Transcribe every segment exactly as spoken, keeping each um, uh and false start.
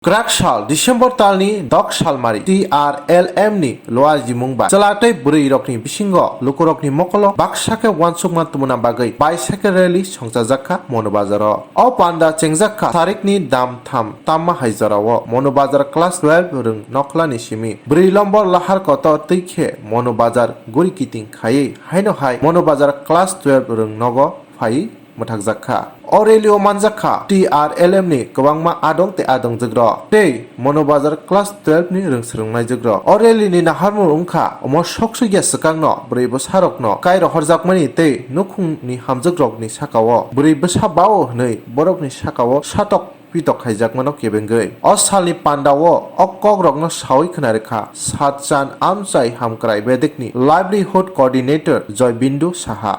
Kwrak sal December talni dok salmari T R L M ni luajimung bai chwla tei bwrwi rokni bisingo lukurokni mokolo baksa khe uansukma tubuna bagwi bicycle rally songchajak kha Monu Bazar o. O panda chengjak kha tarikni dam tham tamma hai jora o Monu Bazar class twelve rwng nokla ni simi bwrwi lombor lahar kotor twi khe Monu Bazar guri kiting khaiwi haino hai Monu Bazar class twelve rwng nogo phaiwi mwthakjak kha. O rally o manjak kha T R L M ni kwbangma adong tei adongjwk rok tei Monu Bazar class twelve ni rwngswrwngnaijwk rok. O rally ni naharmung wngkha omo sok sugya swkang no bwrwi bwsa rok no kai rohorjakmani tei nukhung ni hamjwk rok ni saka o bwrwi bwsa bao hwnwi borok ni saka o satok pitok khaijakmano kebengwi. O salni pandao o kokrokno sawi khwnarikha Satchan Amchai Hamkrai Bedekni Livelihood Coordinator Joybindu Saha.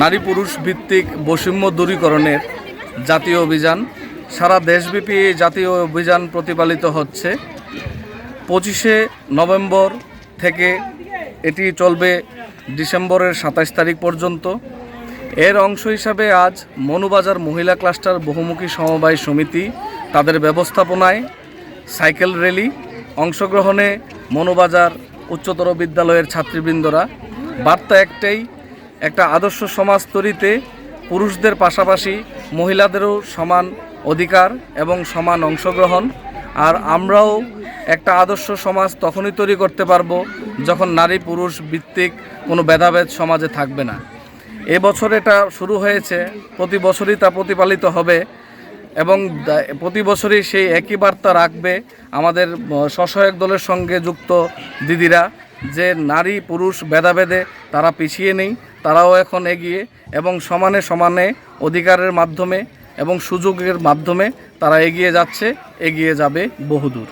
নারী পুরুষ ভিত্তিক বৈষম্য দূরীকরণের জাতীয় অভিযান, সারা দেশব্যাপী এই জাতীয় অভিযান প্রতিপালিত হচ্ছে। পঁচিশে নভেম্বর থেকে এটি চলবে ডিসেম্বরের সাতাশ তারিখ পর্যন্ত। এর অংশ হিসাবে আজ মনুবাজার মহিলা ক্লাস্টার বহুমুখী সমবায় সমিতি তাদের ব্যবস্থাপনায় সাইকেল র্যালি, অংশগ্রহণে মনুবাজার উচ্চতর বিদ্যালয়ের ছাত্রীবৃন্দরা। বার্তা একটাই, একটা আদর্শ সমাজ তৈরিতে পুরুষদের পাশাপাশি মহিলাদেরও সমান অধিকার এবং সমান অংশগ্রহণ। আর আমরাও একটা আদর্শ সমাজ তখনই তৈরি করতে পারবো, যখন নারী পুরুষ ভিত্তিক কোনো ভেদাভেদ সমাজে থাকবে না। এবছর এটা শুরু হয়েছে, প্রতি বছরই তা প্রতিপালিত হবে এবং দা-, প্রতি বছরই সেই একই বার্তা রাখবে আমাদের, আহ, স্বসহায়ক দলের সঙ্গে যুক্ত দিদিরা, যে নারী পুরুষ ভেদাভেদে তারা পিছিয়ে নেই, তারাও এখন এগিয়ে এবং সমানে সমানে অধিকারের মাধ্যমে এবং সুযোগের মাধ্যমে তারা এগিয়ে যাচ্ছে, এগিয়ে যাবে বহুদূর।